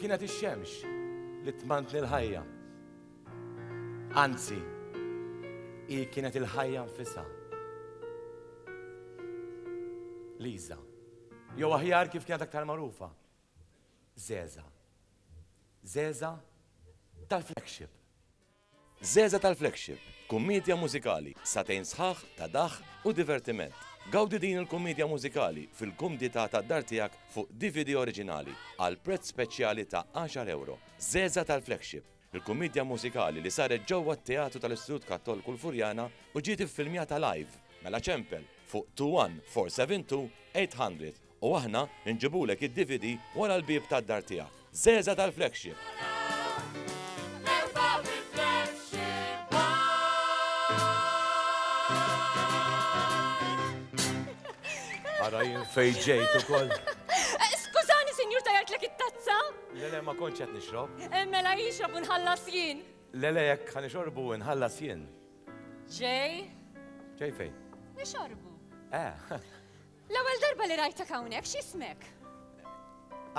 kienet ix-xemx li tmantni l-ħajja. Anzi, hi kienet il-ħajja nfisha. Liża. Jew aħjar kif kienet aktar magħrufa, Żeża. Żeża tal-Flagship. Żeża tal-Flagship, kummiedja mużikali, sagħtejn sħaħ ta' daħq u divertiment. Gawdi din il-kummiedja mużikali fil-kumdità tad-dar tiegħek fuq DVD oriġinali għal prezz speċjali ta' għaxar ewro. Żeża tal-Flagship, il-kummiedja mużikali li saret ġewwa t-Teatru tal-Istitut Kattolku l-Furjana u ġiet iffilmjata live. Mela ċempel fuq 21472 800 U aħna nġibulek id-DVD wara l-bieb tad-dar tiegħek. Żeża tal-Flagship! Ara jien fejn ġejt ukoll. Skużani, sinjur, tajjartlek it-tazza? Le, le, ma kontx qed nixrob. Mela ixrob u nħallas jien. Le, le, jekk ħa nixorbu nħallas jien. Ġej? Ġej fejn? Nixorbu. Eh. L-ewwel darba li rajtek hawnhekk, x'ismek?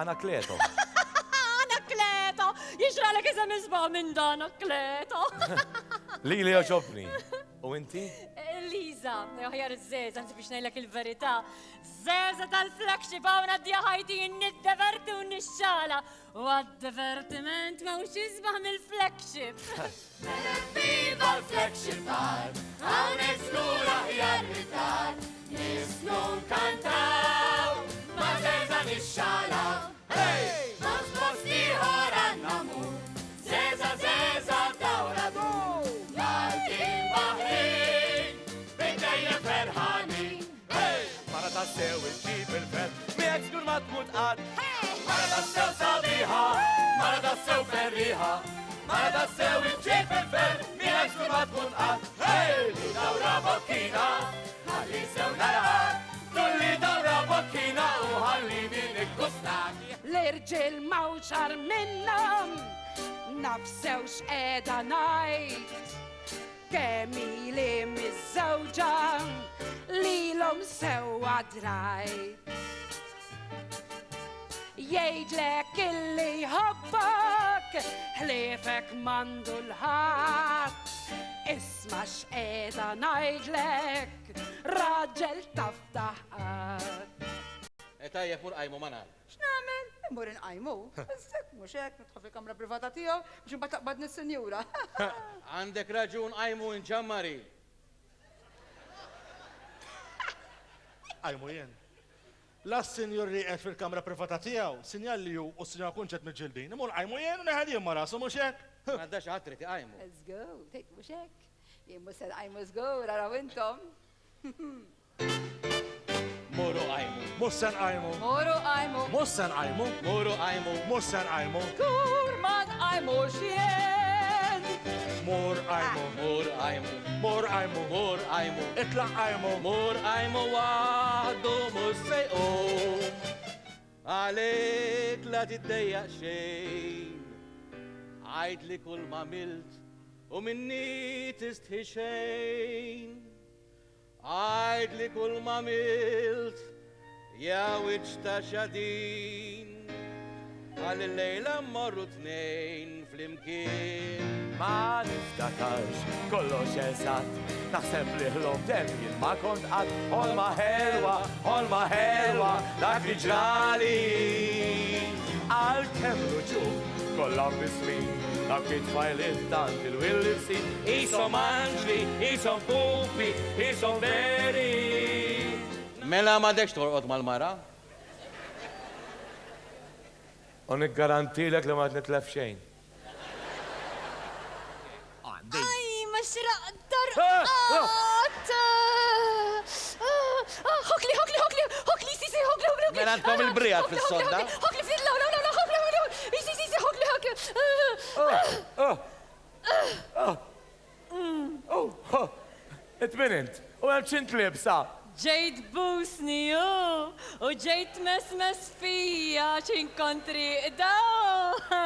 Anakleto. Anakleto! Jixralek isem isbaħ minn dan Anakleto. Lili joġobni. U inti? Liza, aħjar iż-żeża, anzi biex ngħidlek il-verità. Żeża tal-flagship hawn għaddija ħajti niddeverti u nixxala. U għad-divertiment m'hawnx isbaħ mill-flagship. Mela viva l-flagship bar, hawnhekk żgur aħjar mid-dar. Nisnu nkantaw, ma' Żeża nixxalaw. Hey! M'hawnx post ieħor għandna mmur, Żeża Żeża dawra dur. Maltin baħrin, minn dejjem ferħanin. Mara tassew iġġib il-ferħ, miegħek żgur ma tmut qatt. Mara tassew sabiħa, mara tassew ferrieħa, mara tassew iġġib il-ferħ, miegħek żgur ma tmut qatt. Hey, dawra bokkina, ħalli sew narak, tulli dawra bokkina u ħallini nikkustak. L-irġiel m'hawnx agħar minnhom, naf sew x'qiegħda ngħid. Kemm ili miżżewġa lilhom sewwa drajt. Jgħidlek illi jħobbok ħliefek m'għandu l-ħadd. Isma' x'qiegħda ngħidlek raġel taf daħqat. Eh tajjeb mur qajmu manal. X'nagħmel? Immur inqajmu. Iżżekk mhux hekk, nidħol fil-kamra privata tiegħu biex imbagħad taqbadni s-sinjura. Għandek raġun qajmu int Ġammari. Qajmu jien. La s-sinjur rieqed fil-kamra privata tiegħu, sinjal li hu u s-sinjura Kunċett miġġildin. Immur nqajmu jien u neħel jien ma' rasu mhux hekk? Għandha xi ħadd trid iqajmu. Żgur, tgħid mhux hekk? Jien mhux se nqajmu żgur, araw intom. Muru qajmu. Mhux se nqajmu. Muru qajmu. Mhux se nqajmu. Muru qajmu. Mhux se nqajmu. Żgur ma nqajmux jien. Mur qajmu. Mur qajmu. Mur qajmu. Mur qajmu. Itlaq qajmu. Mur qajmu waħdu mhux se jqum. Għalik la tiddejjaq xejn. Għidli kull m'għamilt u minni tistħi xejn. Għidli kull m'għamilt, ja wiċċ ta' xadin, Ħalli llejla mmorru tnejn flimkien. Ma niftakarx kollox eżatt, naħseb li ħlomt hemm jien ma kont qatt. Ħolma ħelwa, ħolma ħelwa, dak li ġrali. Għalkemm l-uċuħ kollha mbissmin, dawk it-tfajliet tant il-wil libsin. Qishom anġli, qishom pupi, qishom veri. Mela m'għadekx torqod mal-mara? U niggarantilek li ma qed nitlef xejn. Aj, ma xraqt rqadt! Ħokli, ħokli, ħokli, ħokli, si, si, ħokli, ħokli, ħokli. Mela għandkom il-briegħad fis-sodda. Ħokli, ftit, la, la, la, la, ħokli, ħokli, ħokli, si, si, si, ħokli, ħokli. Int min int? U hemm x'int liebsa? Ġejt tbusni hu u ġejt tmesmes fija x'in kont rieqda hu.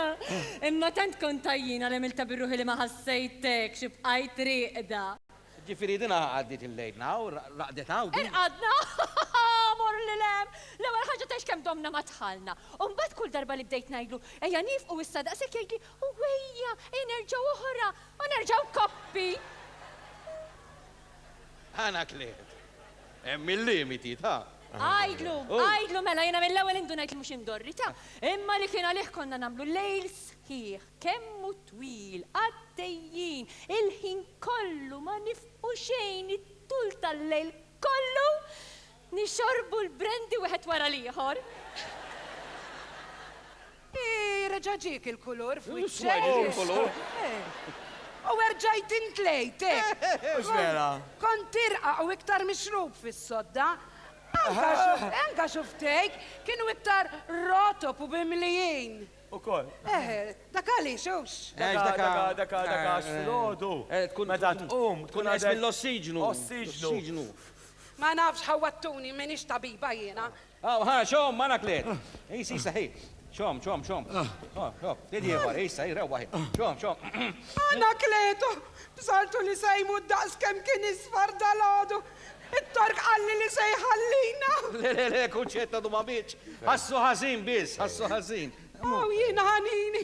Imma tant kont għajjiena li għamiltha bir-ruħi li ma ħassejtekx u bqajt rieqda. Ġifieri din għaddiet il-lejl hawn, raqdet hawn din? Irqadna! mor lil hemm. L-ewwel ħaġa tgħidx kemm domna ma dħalna. U mbagħad kull darba li bdejt ngħidlu ejja niefqu issa daqshekk jgħidli u ejja, ejja nerġgħu oħra u nerġgħu koppi. Anaclet, Hemm il-limiti, ta. Għidlu, għidlu mela jiena mill-ewwel indunajt li mhux imdorri, ta. Imma li kien għalih konna nagħmlu lejl sħiħ, kemm hu twil, għaddejjin, il-ħin kollu ma nifqu xejn it-tul tal-lejl kollu nixorbu l-brandy wieħed wara l-ieħor. Ii, reġa' ġiek il-kulur f'wiċċek. Il-kulur. U erġajt intlejt, hekk. Mhux vera. Kont irqaq u iktar mixrub fis-sodda. Anka xuftejk kienu iktar rotob u mimlijin. Ukoll. Eħe, dak għaliex hux? Dak dak dak għax filgħodu. Meta tqum tkun għext mill-ossiġnu. Ossiġnu. Ma nafx ħawwadtuni, m'iniex tabiba jiena. Aw, ħa, xom, ma naklet. Issa, issa, ħi. Xom, xom, xom. Xom, ftit ieħor, issa, hi, rewwaħ, hi. Xom, xom. Anakleto, bżaltu li se jmut daqs kemm kien isfar dalgħodu. It-Tork qalli li se jħallina. Le, le, le, Kunċett għadu ma mietx. Ħassu ħażin biss, ħassu ħażin. Aw, jiena ħanini.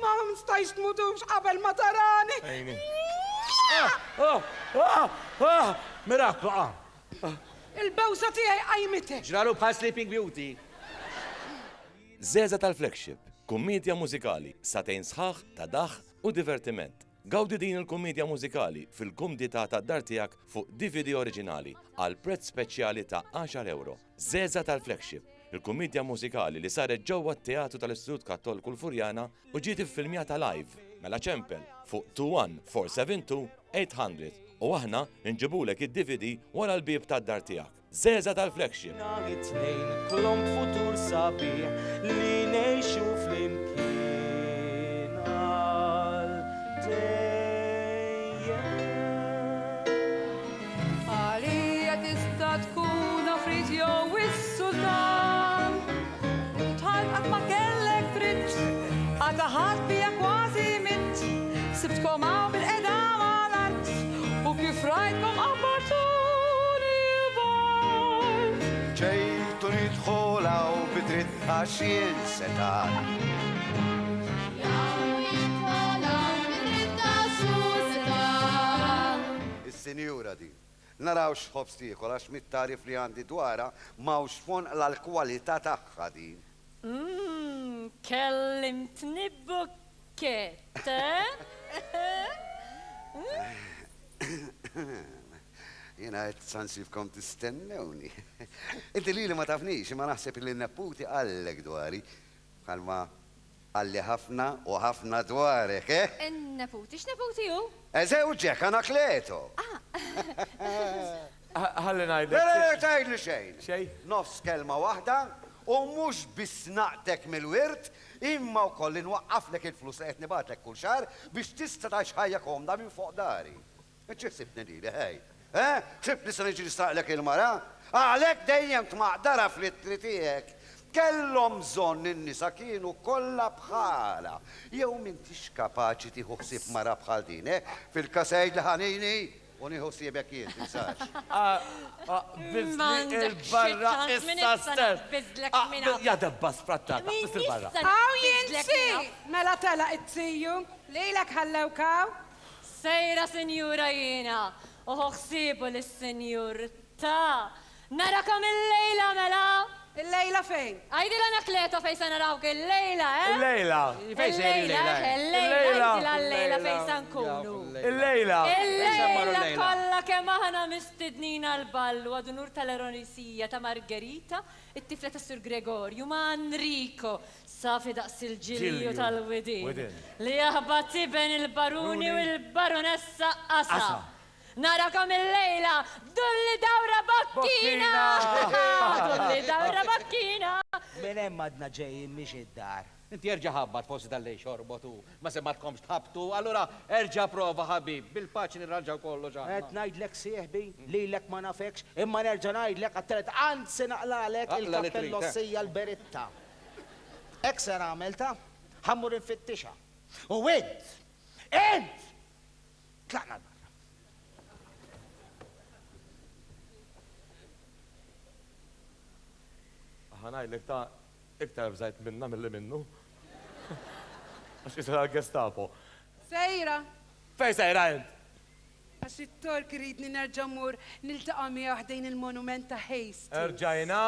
Ma stajtx tmutux qabel ma tarani. Fejni. Ah, ah, ah, miraklu qam. Il-bewsa tiegħi qajmitek. Ġralu bħal Sleeping Beauty. Żegħża tal-Flagship, kummiedja mużikali, sagħtejn sħaħ ta' daħq u divertiment. Gawdi din il-kummiedja mużikali fil-kumdità tad-dar tiegħek fuq DVD oriġinali għal prezz speċjali ta' għaxar ewro. Żegħża tal-Flagship, il-kummiedja mużikali li saret ġewwa t-Teatru tal-Istitut Kattolku l-Furjana u ġiet iffilmjata live, mela ċempel fuq 21472 800 u aħna nġibulek id-DVD wara l-bieb tad-dar tiegħek. Żegħża tal-Flagship! Aħna it-tnejn klomb futur sabiħ li ngħixu flimkien għal dejjem. Għalija tista' tkun Afrit jew is-Sultan. Dħalt qatt ma kellek dritt, għata ħadd bija kważi mitt. Sibtkom hawn bil-qeda mal-art u kif rajtkom qabbatuni l-bogħod. Ġejt u nidħol hawn bi dritt għax jien setgħan. Is-sinjura din. Naraw x'ħobż tiekol għax mit-tagħrif li għandi dwarha m'hawnx fonqla l-kwalità tagħha din. Umm, kellimtni bukkett, eh? Jiena għedt sa nsibkom tistennewni. Inti lili ma tafnix imma naħseb illi n-nepputi qallek dwari. Bħalma qalli ħafna u ħafna dwarek, eh? In-neputi? X'neputi hu? Żewġek, Anakleto! Ħalli ngħidlek. Le, le, le, tgħidli xejn. Xejn? Nofs kelma waħda, u mhux biss naqtgħek mill-wirt, imma wkoll inwaqqaflek il-flus li qed nibgħatlek kull xahar biex tista' tgħix ħajja komda minn fuq dari. Int xi ħsibtni lili, ħej? Eh? Ħsibtni se niġi nisraqlek il-mara? Għalhekk dejjem tmaqdarha fl-ittri tiegħek. Kellhom bżonn in-nisa kienu kollha bħalha. Jew m'intix kapaċi tieħu ħsieb mara bħal din, eh? Fil-każ għidli ħanini u nieħu ħsiebek jien, tibżax. Biżli 'l barra issa stess. Ja debba sfrattata, biss 'il barra. Hawn jien zi! Mela telaq it-tiju. Lilek ħallewk hawn? Sejra sinjura jiena u ħu ħsiebu lis-sinjur ta. Narakom illejla mela! Illejla fejn? Għidilha Anakleto fejn se narawk illejla, eh? Illejla! Fejn sejrin illejla? illejla? Illejla, għidilha llejla fejn se nkunu. Illejla! Illejla kollha kemm aħna mistednin għall-ballu ad unur tal-eronisija ta' Margherita, it-tifla tas-Sur Gregorju, ma' Enrico, Safi daqs il-ġilju tal-widien. Li jaħbat iben il-baruni u l-barunessa Asa. Narakom illejla, dulli dawra bokkina! Dulli dawra bokkina! Minn hemm għadna ġejjin mhix id-dar. Inti erġa' ħabbat forsi talli xorbot u ma semgħatkomx tħabbtu, allura erġa' prova ħabib, bil-paċi nirranġaw kollox aħna. Qed ngħidlek sieħbi, lilek ma nafekx, imma nerġa' ngħidlek għat-tielet anzi naqlagħlek il-kappellossija l-beritta. Hekk se nagħmel ta', ħa mmur infittixha. U int, int! Tlaqna 'l barra. Ħa ngħidlek ta' iktar bżajt minnha milli minnu. Għax qisha tal-Gestapo. Sejra. Fejn sejra int? Għax it-Tork iridni nerġa' mmur niltaqa' miegħu ħdejn il-monument ta' Hastings. Erġajna?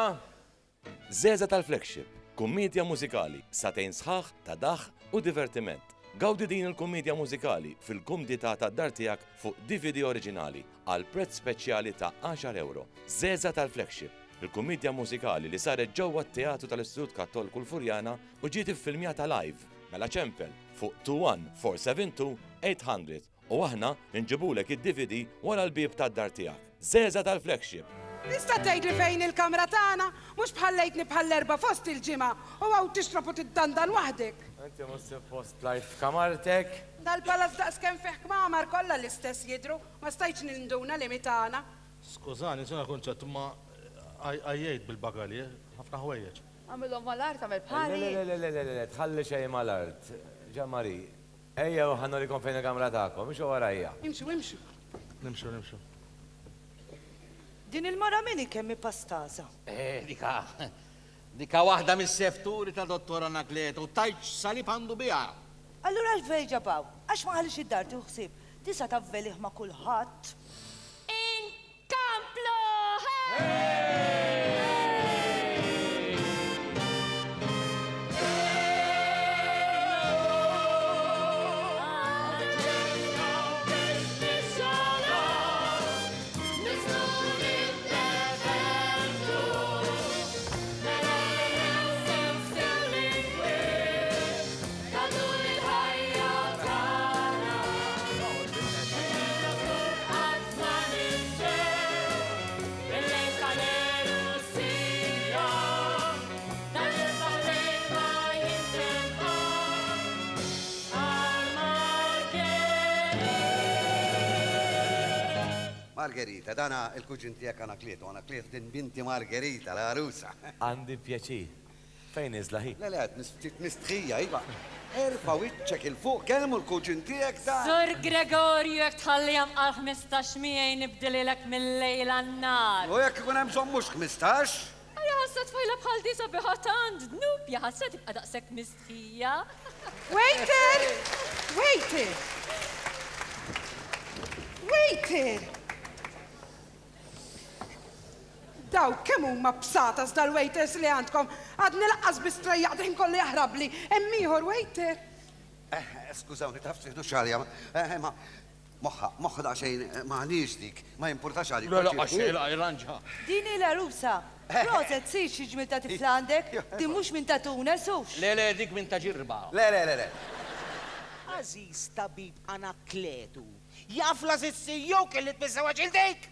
Żegħża tal-Flagship, kummiedja mużikali, sagħtejn sħaħ ta' daħq u divertiment. Gawdi din il-kummiedja mużikali fil-kumdità tad-dar tiegħek fuq DVD oriġinali għal prezz speċjali ta' għaxar ewro. Żegħża tal-Flagship, il-kummiedja mużikali li saret ġewwa t-Teatru tal-Istitut Kattolku l-Furjana u ġiet iffilmjata live, mela ċempel fuq 21472 800 U aħna nġibulek id-DVD wara l-bieb tad-dar tiegħek. Żegħża tal-Flagship! Tista' tgħidli fejn hi l-kamra tagħna? Mhux bħallejtni bħall-erbgħa fost il-ġimgħa u hawn tixrob u tiddandan waħdek. Inti mhux suppost tlajt f'kamartek? Dal-palazz daqskemm fih kmamar kollha l-istess jidhru, ma stajtx ninduna li mhi tagħna. Skużani, Sinjora Kunċett, imma għajjejt bil-bagalji, ħafna ħwejjeġ. Agħmilhom mal-art, agħmel bħali. Le, le, le, le, le, le, tħalli xejn mal-art. Jean-Marie, Ejjew ħa nurikom fejn il-kamra tagħkom, imxu warajja. Imxu, imxu. Nimxu, nimxu. Din il-mara min hi kemm hi pastaża? Eh, dika, dika waħda mis-sefturi ta' Dottor Anacleto, tgħidx x'salib għandu biha. Allura għalfejn ġabhaw? Għax ma ħalliex id-dar tieħu ħsieb. Disa tavvelih ma' kulħadd. Inkomplu! Margherita, dana il-kuġin tiegħek Anacleto, Anacleto din binti Margherita, l-għarusa. Għandi pjaċir. Fejn niżla hi? Le, le, ftit mistħija, iva. Erfa' wiċċek 'il fuq, kellmu l-kuġin tiegħek dan. Sur Gregorju, jekk tħalliha mqar 15 miegħi nibdilhielek mil-lejl għan-nhar. U jekk ikun hemm bżonn mhux 15? Ara ħassa tfajla bħal di sabiħa tant, dnub, jaħasra tibqa' daqshekk mistħija. Waiter! Waiter! Waiter! Dawk kemm huma bsatas dal-waiters li għandkom! Għadni laqqas biss trejjaqt il-ħin kollu jaħrabli. Hemm ieħor waiter. Eh, skużawni, taf tieħdux għalija, ma moħħa, moħħa daqsxejn m'għandhiex dik, ma jimpurtax għalik. Le, laqqas xejn, irranġa. Din hi l-għarusa. Proset, sir xi ġmiel ta' tifla għandek. Din mhux minn ta' Tunes, hux? Le, le, dik minn ta' Ġirba. Le, le, le, le. Għażiż tabib Anakletu, jaf l-għażiż kelli tmiżżewweġ 'il dik!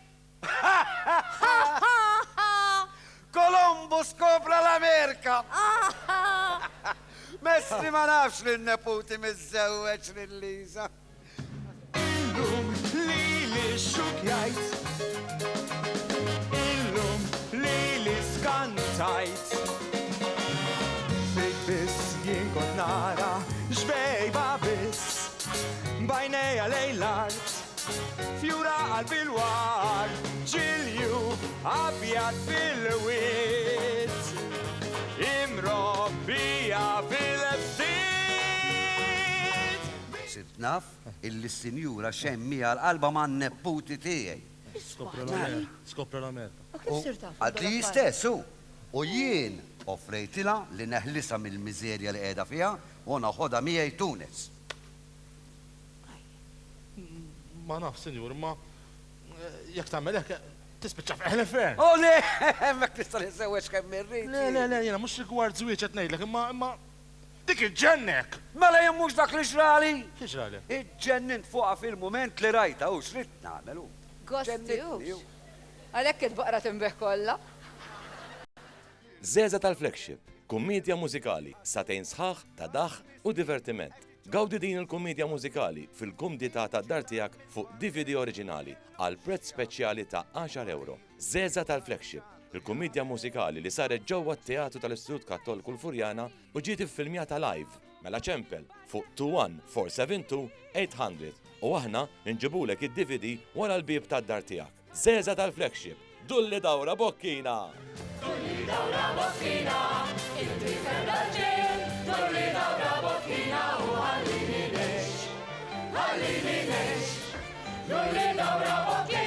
Kolombu skopra l-Amerika! Mestri ma nafx li n-neputi miżżewweġ lil Liza. Illum lili xxukjajt Illum lili skantajt Fik biss jien kont nara xbejba biss B'għajnejja lejn l-art Fjura qalb il-ward, ġilju abjad fil-wied, imrobbija fil-ftit. Sirt naf illi s-sinjura xemmi għal qalbha man-nepputi tiegħi. Skopra l-Amerika. Skopra l-Amerika. U kif sirt taf? Qaltli hi stess, hu. U jien offrejtilha li neħlisha mill-miżerja li qiegħda fiha u naħodha miegħi Tunis. Ma nafx, sinjur, imma jekk tagħmel hekk tispiċċa f'qiegħ l-infern. O le, hemmhekk nista' niżżewweġ kemm irrid. Le, le, le, jiena mhux rigward żwieġ qed ngħidlek, imma imma dik iġġennek! Mela jien mhux dak li ġrali? Xi ġralek? Iġġennint fuqha fil-mument li rajtha, u x'ridt nagħmel, hu? Gosti, hux? Għalhekk il-baqra tinbigħ kollha. Żegħża tal-Flagship, kummiedja mużikali, sagħtejn sħaħ ta' daħq u divertiment. Gawdi din il-kummiedja mużikali fil-kumdità tad-dar tiegħek fuq DVD oriġinali għal prezz speċjali ta' għaxar ewro. Żegħża tal-Flagship, il-kummiedja mużikali li saret ġewwa t-Teatru tal-Istitut Kattolku l-Furjana u ġiet iffilmjata live. Mela ċempel fuq 21472 800 u aħna nġibulek id-DVD wara l-bieb tad-dar tiegħek. Żegħża tal-Flagship, dulli dawra bokkina! Durli dawra bokkina, inti raġel, durli dawra bokkina u ħallini ngħix, ħallini ngħix. Durli dawra bokkina.